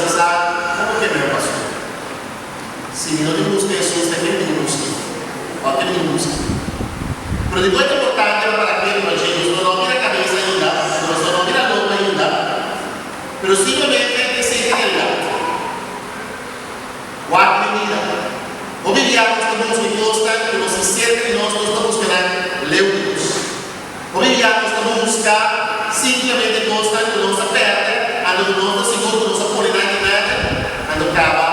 Bisa, kon ke mi a pasó? Si mi no tin buska Hesus, ta ken mi tin buska? Òf ken mi tin buska? Pero dikon e ta importante pa para ketu pa dje? Nos no bira kabes ainda, nos no bira loko ainda, pero simplemente esei ta realidat. Wak den bida. Hopi bia nos ta buska e kosnan ku nos tin serka di nos, nos ta buska nan leu di nos. Hopi bia nos ta buska simplemente kosnan ku nos a pèrdè, anto ku nos ta sigur ku nos a pone nan den nada, anto kaba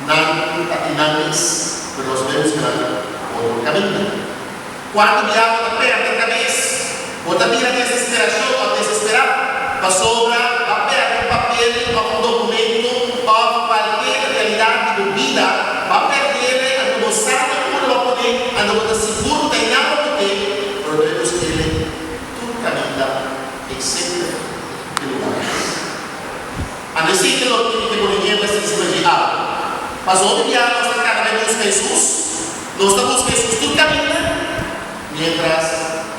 nan ta tin nan mes, pero nos bai buska nan otro kaminda. Kuantu bia bo ta pèrdè kabes, bo ta bira desesperashon òf desesperá pasobra bo a pèrdè un papel òf un dokumento òf kualker realidat di bo bida, bo a pèrd'e anto bo sa na unda bo a pon'é, anto bo ta sigur ku ta einan bo put'é, pero ta bai busk'é tur kaminda eksepto e lugar mes. Anto esei ta loke mi ke pone énfasis riba dje awe. Pasobra hopi bia nos ta kana bai buska Hesus, Nos ta buska Hesus tur kaminda, miéntras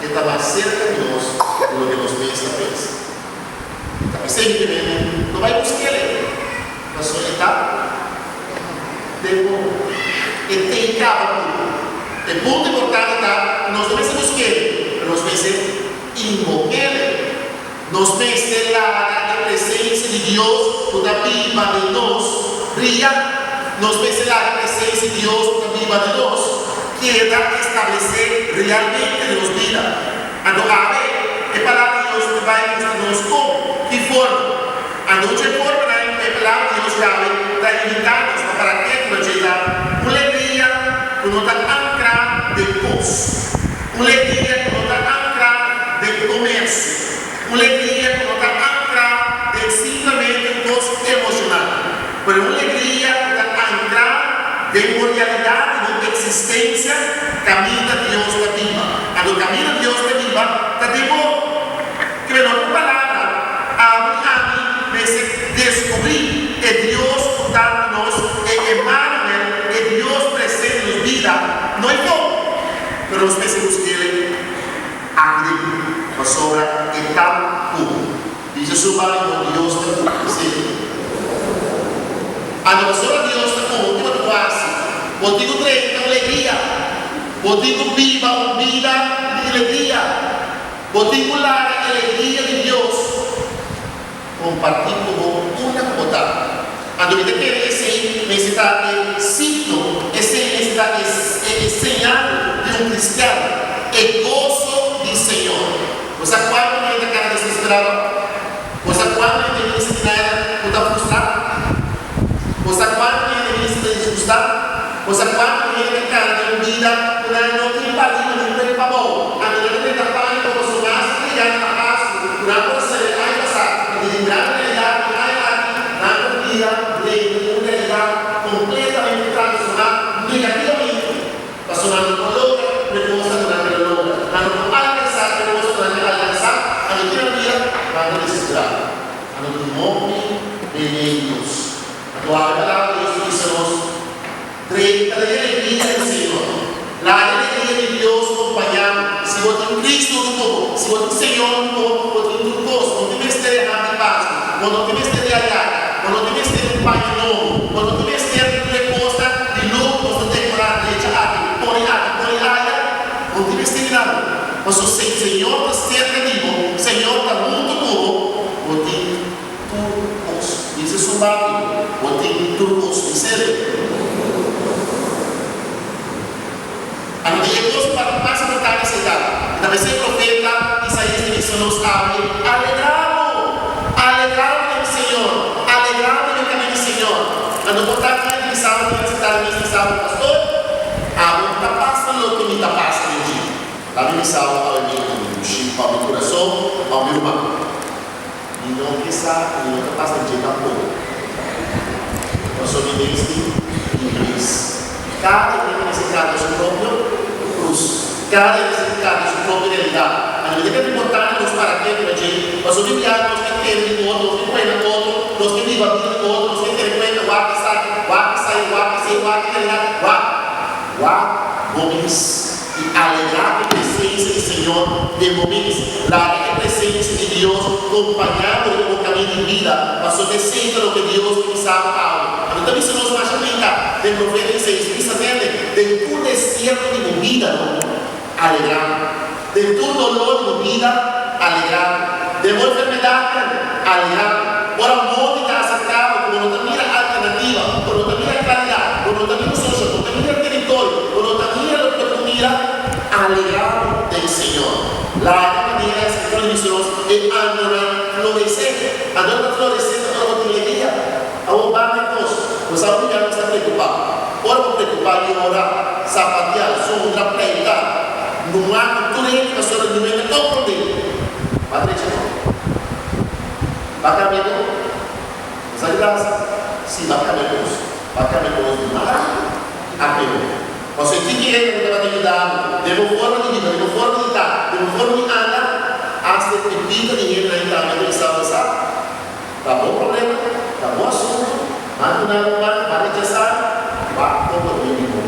E ta mas serka di nos ku loke nos mes ta pensa. Ta p'esei mi kere no bai busk'el ei, pasobra e ta den bo. E tei kaba ku bo. E punto importante ta ku nos no mester busk'el, pero nos mester inbok'el ei. Nos mester laga e presensia di Dios ku ta biba den nos bria. Nos mester laga e presensia di Dios ku ta biba den nos keda establesé realmente den nos bida. Anto awe, e Palabra di Dios ta bai mustra nos kon, ki forma. Anto un dje formanan ku e Palabra di Dios djawe ta invitá nos pa para ketu na dje ta un legria ku no ta ankrá den kos. Un legria ku no ta ankrá den komersio. Un legria ku no ta ankrá den simplemente un kos emoshonal. Pero un legria ku ta ankrá den bo realidat di bo eksistensia kaminda Dios ta biba. Anto kaminda Dios ta biba ta den bo. Kre no ku palabra, abo i ami mester deskubrí e Dios ku ta ku nos, e Emmanuel, e Dios presente den nos bida, no e for. Pero nos mester busk'el aki den, pasobra e ta ku bo. Bisa su banda ku Dios ta ku bo. Sí. Anto pasobra Dios ta ku bo, kiko bo tin ku hasi? Bo tin ku trenta un legria. Bo tin ku biba un bida di legria. Bo tin ku laga e legria di Dios kompartí ku bo unda ku bo ta. Anto mi ta kere esei mester ta e signo, esei mester ta e e señal di un kristian, e goso di Señor. Bo sa kuantu hende ta keda desesperado? Bo sa kuantu hende mester di nada ku ta frustrá? Bo sa kuantu hende mester ta disgustá? Bo sa kuantu hende ta kana den un bida ku nan no tin pariba ni p'e pabou? Anto nan ta drenta pániko pasobra nan sa yega na paso ku nan por a sali aña pasá i di den gran realidat di aña aki nan por bira drenta den un realidat kompletamente transformá negativamente pasobra nan no por logra ku e kosnan ku nan ker a logra, nan no por alkansá ku e kosnan ku nan ker alkansá, anto tin nan bira nan ta desesperá. Anto tin hopi bene di Dios. Anto awe palabra di Dios ta bisa nos, Drenta den e alegria di Señor. Laga e alegria di Dios kompañá bo. Si bo tin Cristo huntu ku bo, si bo tin Señor huntu ku bo, bo tin tur kos. Bo no tin mester di hap di Pasku, bo no tin mester di ayaka, bo no tin mester di un paña nobo, bo no tin mester di tur e kosnan di luho ku nos ta dekorá, drecha aki, pone aki, pone aya. Bo no tin mester di nada. Pasobra si Señor ta serka di bo, Señor ta huntu ku bo, bo tin. Tur kos. Dice su papi, Bo tin tur kos di sede. Anto di e kos parti mas importante esei ta, i ta mester e profeta Isaías ta bisa nos awe, Alegrá bo! Alegrá bo den Señor! Alegrá bo den kaminda di Señor! Anto por ta kende bisa bo kende sentá den mes bisa bo, Pastor, abo no ta pasa loke mi ta pasa den dje. Laga mi bisa bo awe mi dushi, pa mi kurason, pa mi ruman. Mi no ke sa, mi no ta pasa dje tampoko. Pasobra mi mes tin mi mes. Kada hende mester karga su propio krus. Kada hende mester karga su propio realidat. Anto mi ta kere importante nos para ketu na dje, pasobra mi biaha nos ke tende di otro, nos ke buena otro, nos ke biba bida di otro, nos ke tene kuenta wak esaki, wak esei, wak esei, wak e realidat, wak. Wak bo mes i alegrá ku e presensia. presensia di Señor den bo mes. Laga e presensia di Dios kompañá bo riba bo kaminda di bida, pasobra esei ta loke Dios ta bisa bo awe. Anto ta bisa nos masha brinká den profeta Isaías, Bisa tende, den tur desierto di bo bida lo alegrá bo, den tur doló di bo bida alegrá bo, den bo enfermedatnan alegrá bo. Ora morti ta aserká bo ku bo no ta mira alternativa, bo no ta mira klaridat, bo no ta mira solushon, bo no ta mira teritorio, bo no ta mira loke bo ta mira, alegrá bo den Señor. Laga manera e Skritura di bisa nos e antonan floresé. Anto ta floresé ta ora bo tin alegria. Awor banda e kos, bo sa hopi bia nos ta preokupá. Ora bo preokupá, yora, sapateá, zundra, pleitá, nuá ku tur hende pasobra niun hende ta komprondé. Ba drecha no. Ba kambia bo. Bo sa ki ta hasi? Si, ba kambia kos. Ba kambia kos di mal a peor. Pasobra e tiki hende ku tabata yuda bo den bo forma di biba, den bo forma di ta, den bo forma di anda, asta e pipita di hendenan tambe ta bisa bo sa. Ta bo problema, ta bo asuntu, mas ku nada bo man, ba rechasá, ba koba den di bo.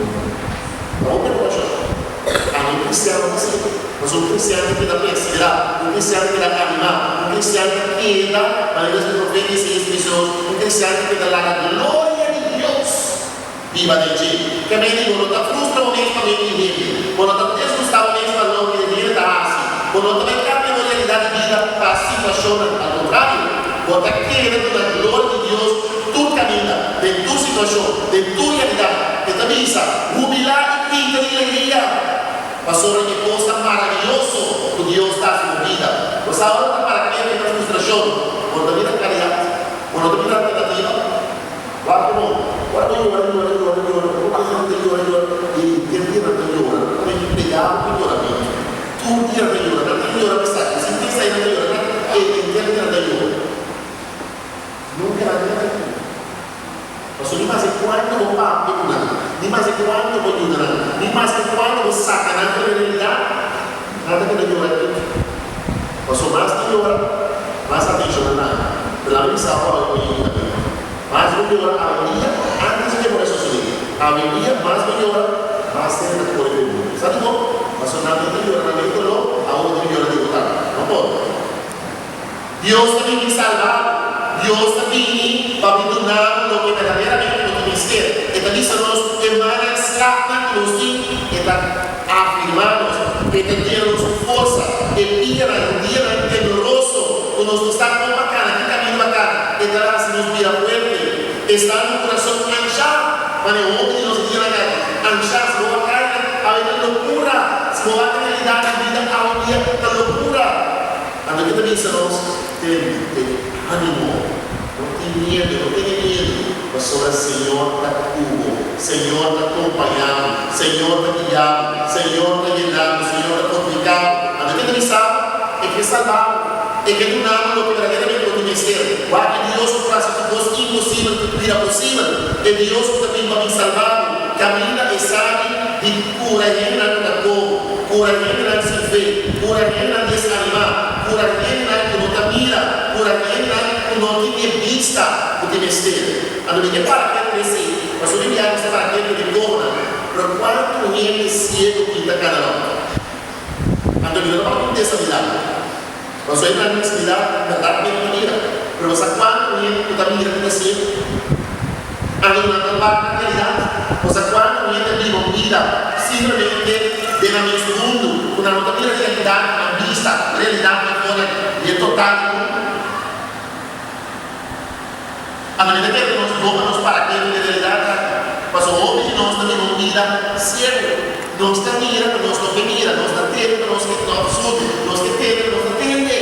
Ta bo preokupashon. Ami un kristiano ta asina. Pasobra un kristiano ta keda perseverá, un kristiano ta keda animá, un kristiano ta keda, manera su profeta Isaías ta bisa nos, un kristiano ta keda laga gloria di Dios biba den dje. Ke mende bo no ta frustra bo mes pa medio di hende, bo no ta desgustá bo mes pa loke hende ta hasi, bo no ta bai kambia bo realidat di bida pa situashonnan. Al kontrario, bo ta kere duna gloria di Dios tur kaminda, den tur situashon, den tur realidat. E ta bisa, Hubilá i pinta di alegria, pasobra e kos ta maravioso ku Dios ta hasi bo bida. Bo sa ora ta para kere ta frustrashon, bo no ta mira klaridat, bo no ta mira alternativa. Wak ku no. Ora bo yora, yora, yora, yora, bo por pensa ku ta yora, yora, i henter dia nan ta yora. Nan ta pegado ku yoramentu. Tur dia nan ta yora. Nan ta yora pa esaki. Si tin esei nan ta yora. Nan e henter dia nan ta yora. Nunka nan ta tranquilo. Pasobra ni maske kuantu bo papia ku nan, ni maske kuantu bo yuda nan, ni maske kuantu bo saka nan for di realidat, nan ta keda yora ketu. Pasobra mas nan yora, mas atenshon nan haña. Pero lami bisa bo awe ku mi yuda mi. Mas bo yora awendia, antes di ke por a sosodé. Awendia, mas bo yora, mas hende ta kore ku bo. Sa dikon? Pasobra nan no ta yora nan den doló, awor bo tin yora di bo tambe. No por. Dios ta bini salba bo. Dios ta bini pa bin duna bo loke berdaderamente bo tin mester. E ta bisa nos e mannan slapnan ku nos tin, e ta afirmá nos, e ta duna nos un forsa. E dianan, un dianan tembloroso ku nos no sa kon pa kana, ki kaminda pa kana, e ta hasi nos bira fuerte. E sta den kurason anshá, manera hopi di nos dianan aki, anshá. Si bo a kai nan, awe ta lokura. Si bo wak e realidat di bida awendia, ta lokura. Anto ke ta bisa nos? Ten ten ánimo, no tin miedu, no tene miedu, pasobra Señor ta ku bo, Señor ta kompañá bo, Señor ta guiá bo, Señor ta yena bo, Señor ta fortifiká bo. Anto ke ta bisa bo? E ke salbá bo, e ke duna bo loke berdaderamente bo tin mester. Wak e Dios ku por hasi tur kos imposibel ku bira posibel, e Dios ku ta bin pa bin salbá bo. Kaminda e sabi di kura hendenan ku ta koho, kura hendenan sin fe, kura hendenan desanimá, kura hendenan ku no ta mira, kura hendenan ku no tin e bista ku tin mester. Anto mi ke para ketu esei, pasobra mi biaha nos ta para ketu den kohonan, pero kuantu hende siego tin ta kana rònt? Anto mi no ta para ku desabilidat, pasobra e nan desabilidat bèrdat mi no ta mira, pero bo sa kuantu hende ku ta mira ku ta siego? Anto nan ta wak na realidat. Bo sa kuantu hende a biba un bida simplemente den nan mes mundu ku nan no ta mira realidat ku nan bista, realidat ku for di e total di mundu. Anto mi ta kere ku nos boka nos para ketu di e realidat aki. Pasobra hopi di nos ta biba un bida siegu. Nos ta mira pero nos no ke mira, nos ta tende pero nos ke no absurdo, nos ke tende pero nos no tende.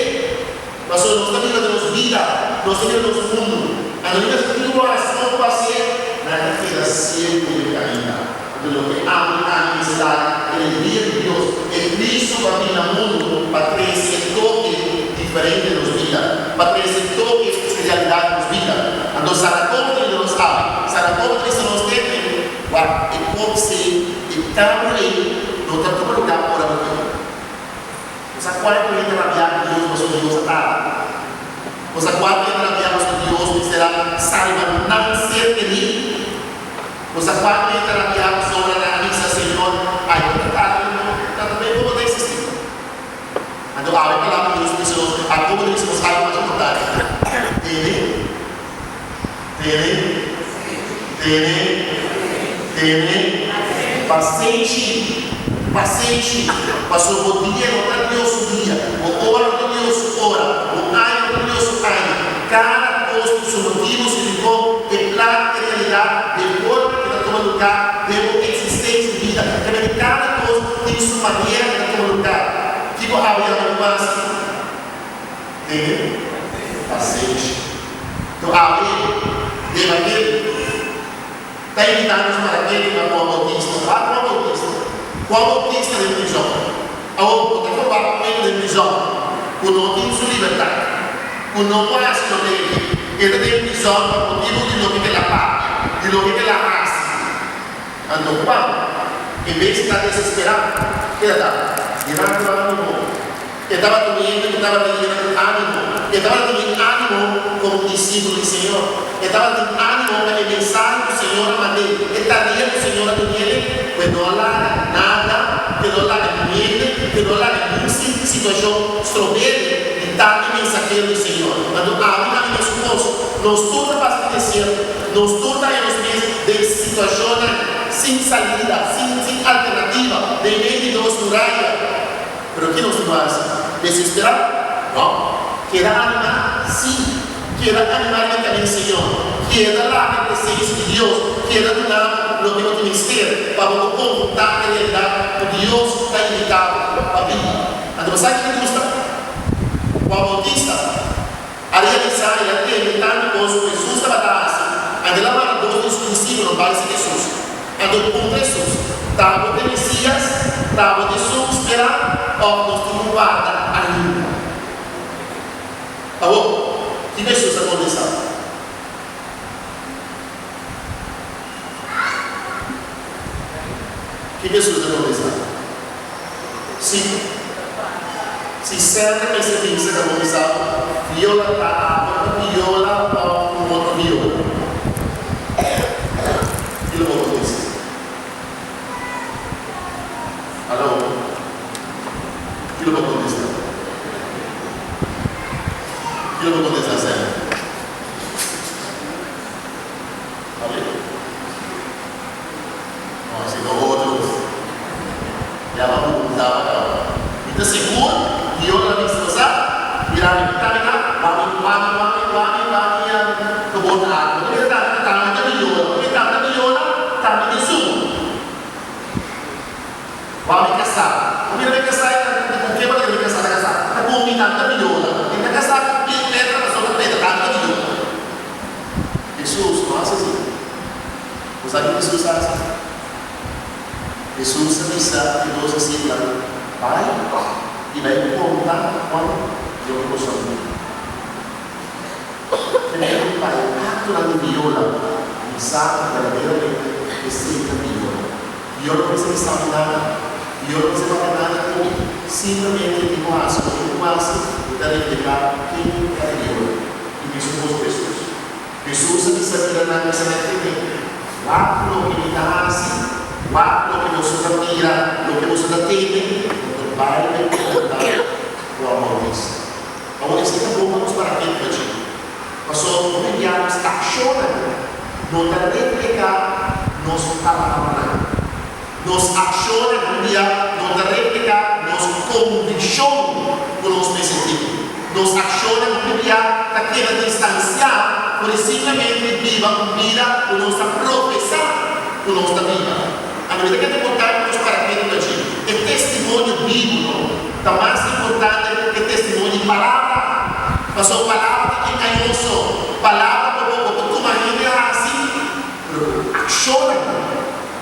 Pasobra nos ta biba den nos bida, nos ta biba den nos mundu. Anto mi ta sinti un rason pa hasié, nan ta keda siegu den kaminda. Anto loke ami ami mester laga e alegria di Dios, e Cristo ku a bini na mundu pa trese e toke diferente den nos bida, pa trese e toke spesialidat den nos bida. Anto Saratoga ta yuda nos awe. Saratoga ta bisa nos tende, wak e kos ei, e kambio ei no ta tuma lugá ora bo ke. Bo sa kuantu hende rabiá ku Dios pasobra Dios a tarda? Bo sa kuantu hende rabiá pasobra Dios mester a salba nan ser kerí? Bo sa kuantu hende rabiá pasobra nan a bisa, Señor, ai bo ta tarda di no, ta tambe bo no ta eksistí? Anto awe Palabra di Dios ta bisa nos, Akobo ta bisa nos algu mas importante, Tene, tene, tene, tene pasenshi, pasenshi, pasobra bo dia no ta Dios su dia, bo ora no ta Dios su ora, bo aña no ta Dios su aña. Kada kos tin su motibu, su dikon, e plan, e realidat, den forma ke ta tuma lugá den bo eksistensia di bida. Kende kada kos tin su manera ke ta tuma lugá. Kiko abo yama ku mas? Tene pasenshi. To awe e evangelio ta invitá nos para kende na Juan Bautista. Wak Juan Bautista. Juan Bautista den prizòn. Awor bo ta proba ku hende den prizòn ku no tin su libertat, ku no por hasi loke e ke. E ta den prizòn pa motibu di loke el a papia, di loke el a hasi. Anto Juan, en bes di ta desesperá, keda ta mirando ánimo. E tabata un hende ku tabata yena ku ánimo. E tabata tin ánimo komo disípulo di Señor. E tabata tin ánimo pa e mensahe ku Señor a mand'é, e tarea ku Señor a dun'é, ku e no a laga nada, ku e no a laga niun hende, ku e no a laga niun situashon strob'é di ta e mensahero di Señor. Anto ami tambe mesun kos. Nos tur ta pasa den desierto. Nos tur ta haña nos mes den situashonnan sin salida, sin alternativa, den medio di nos muraya. Pero ki nos tin ku hasi? Desesperá? No. Keda animá? Sí. Keda animá riba e kamin Señor. Keda laga e presensia di Dios keda duna bo loke bo tin mester pa bo por konfrontá e realidat ku Dios ta invitá bo pa biba. Anto bo sa ki mi gusta? Juan Bautista a realisá el a tende tantu kos ku Hesus tabata hasi, anto el a manda dos di su disípulonan bai si Hesus. Anto puntra Hesus, Ta bo ta e Mesías? Ta bo ta esun ku sperá, òf nos tin ku warda ainda? Awor, kiko Hesus a kontestá? Kiko Hesus a kontestá? Si, si semper mester bisa ta bo bisa bo, viola ta abo ta viola òf un otro viola? Ki lo bo kontestá? Aló? Ki lo bo kontestá? Ki lo bo kontestá semper? Alé? No, si no otro ya bo a pregunta bo caba. Mi ta sigur Dios a bisa bo sa, mira mi ta mira, wami, wami, wami, wami, wami a kobota algo. Bo ta mira tambe ta tambe ta biyola, bo ta mira tambe ta biyola, tambe ta esun. Wami casá. Bo mira mi casá e ta cu ke bo ta kere mi casá ta casá? Ta cu mi tambe ta biyola. Mi ta casá cu Petra pasobra Petra tambe ta biyola. Hesus no haci asina. Bo sa ki Hesus a hasi? Hesus a bisa e dos disipelnan, Bai i bai konta Juan loke boso a mira. Primero pa e aktonan di viola bisa ku berdaderamente esei ta viola. Viola no mester bisa mi nada. Viola no mester papia nada ku mi. Simplemente mi ku hasi loke mi ku hasi, mi ta reflehá ken ta e viola. I mesun kos ku Hesus. Hesus a bisa mira nan bisa nan tene, Wak loke mi ta hasi, wak loke boso ta mira, loke boso ta tene, bo ta bai bai konta Juan Bautista. Awor esei ta bon pa nos para ketu dje, pasobra hopi bia nos akshonnan no ta reflehá nos palabranan. Nos akshonnan hopi bia no ta reflehá nos konvikshon ku nos mester tin. Nos akshonnan hopi bia ta keda distansiá for di simplemente biba un bida ku nos ta profesá ku nos ta biba. Anto mi ta kere importante pa nos para ketu ta dje. E testimonio bibu no ta mas importante ku e testimonio di palabra. Pasobra palabra ta engañoso. Palabra bo bo por tuma hende hasi, pero ku akshonnan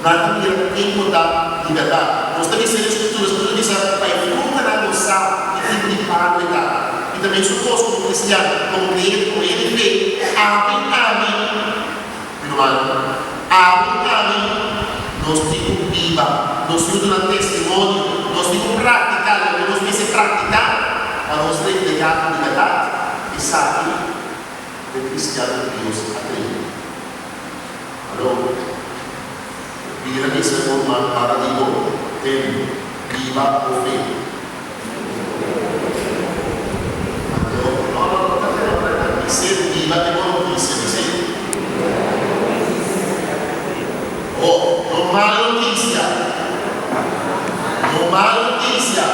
Nan ta mira ken ku ta di bèrdat. Nos ta bisa den Skritura, Skritura bisa pa e frutanan nos sa ki tipo di palu e ta. I ta mesun kos komo kristian, komo kreyente, komo hende di fe, ami, ami, mi rumannan, ami, ami, nos tin ku biba, nos tin ku duna testimonio, nos tin ku praktiká loke nos mester praktiká pa nos reflehá ku di bèrdat esaki ta e kristian ku Dios a krea. Aló, bira bisa bo ruman para di bo, Tende, biba bo fe. Bis'é, Biba e bon notisia. Bis'é, Oh, no mal notisia! No mal notisia!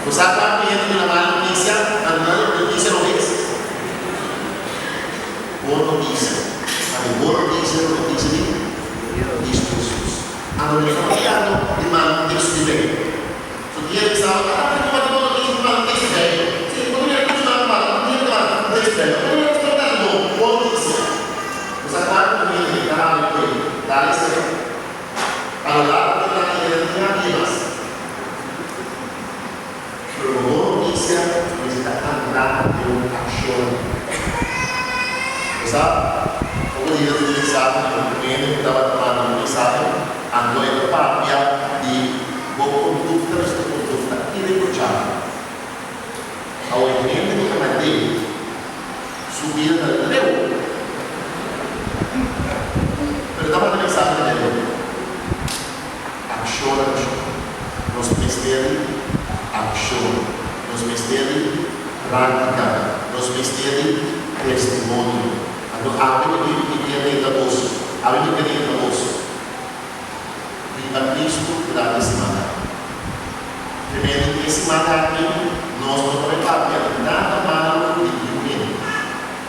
Bo sa kuantu hende duna mal notisia? Nan duna notisia robes. Bon notisia. Ma e bon notisia ta notisia di Kristu Hesus. Anto nos ta papiando di mal notisia di Beibel. Su dia di sábado, a ta preocupa di bon notisia di mal notisia di Beibel. Si, bo ta mira ku su nan ta mal notisia di Beibel. Bo ta mira ku su nan ta bon notisia. Bo sa kuantu hende ta habla ku e dal esei? A lo largo di nan e no tin habia mas. Pero bo bon notisia mester ta ankrá den un akshon. Bo sa, poko dia ta tin mensahe di un hende ku tabata manda un mensahe, anto e ta papia di bo kondukta mester ta kondukta ireprochabel. Awe hende ku ta na debe su bida ta leu, pero ta manda mensahe di debe. Akshon akshon. Nos mester di akshon. Nos mester di práktika. Nos mester di testimonio. Anto awe mi mi kier reta boso. Awe mi kier reta boso. Biba Kristu durante e siman aki. Primer di e siman aki nos no ta bai papia nada malu di niun hende.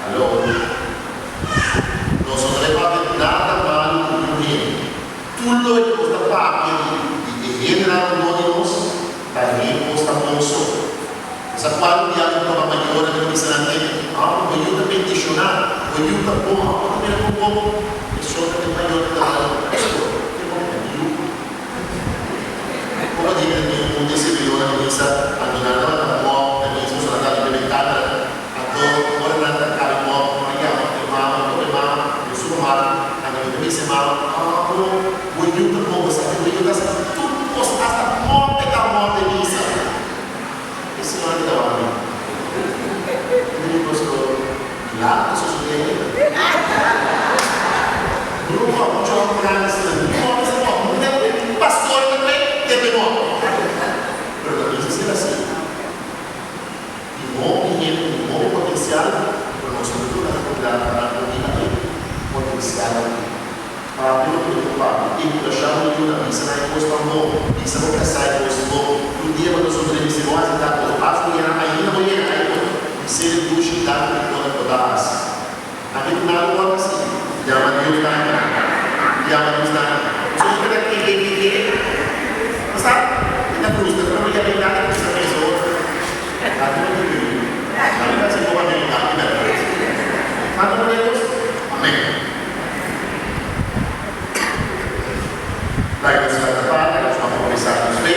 Alo? Nos no ta bai papia nada malu di niun hende. Tur loke nos ta papia di di e hendenan rondó di nos ta hende kos ta bon so. Bo sa kual un dia mi toma mayornan mi ta bisa nan hende, Amo, bo yu ta bendishoná, bo yu ta bon, amo bo ta mira kon bon e shon ta den mayornan ta bon. Pastor, ke bon ta mi yu? Como di mi un di sirbidónan di misa, anto nan tabata mòp na misa, pasobra nan tabata limpia bentana. Anto ora nan ta kabi mòp, nan a yama e mama, anto e mama, mi su mama, anto mi ta bisa e mama, Amo, bo yu ta bon, bo sa ki bo yu ta hasi tur kos, asta mòp e ta mòp den misa. E señora ta wak mi. Mi di, Pastor, milagro ta sosodé ainda. Bruno, mucho homber grandi asina, mi mòp esa mòp, mi ta pastor tambe, kende mòp. Pero ta bisa ser asina. Tin hopi hende ku tin hopi potensial, pero nos no ta duna oportunidat pa nan por biba e potensial aki. Papia lo pone ku papia, enkurashá bo yunan, bisa nan e kosnan bon, bisa bo kasá e kos bon. Tur dia bo ta sonreí, bisa bo hasi tal kos, pas bo yena ainda bo yega ei bo bis'é de dushi tantu di kona ku bo ta hasi. Ami ku nan lo wòrdu hasi. Yama Dios danki. Yama Dios danki. Pasobra bo ta kere kere, bo sa, e ta frustra, pero bo yama e danki ku sa pensa otro. Danki pa tur yu. Ami ta hasi bon ami danki bèrdat. Santo Gloria a Dios. Amèn. Laga nos lanta pa, laga nos wak kuminsá nos fe.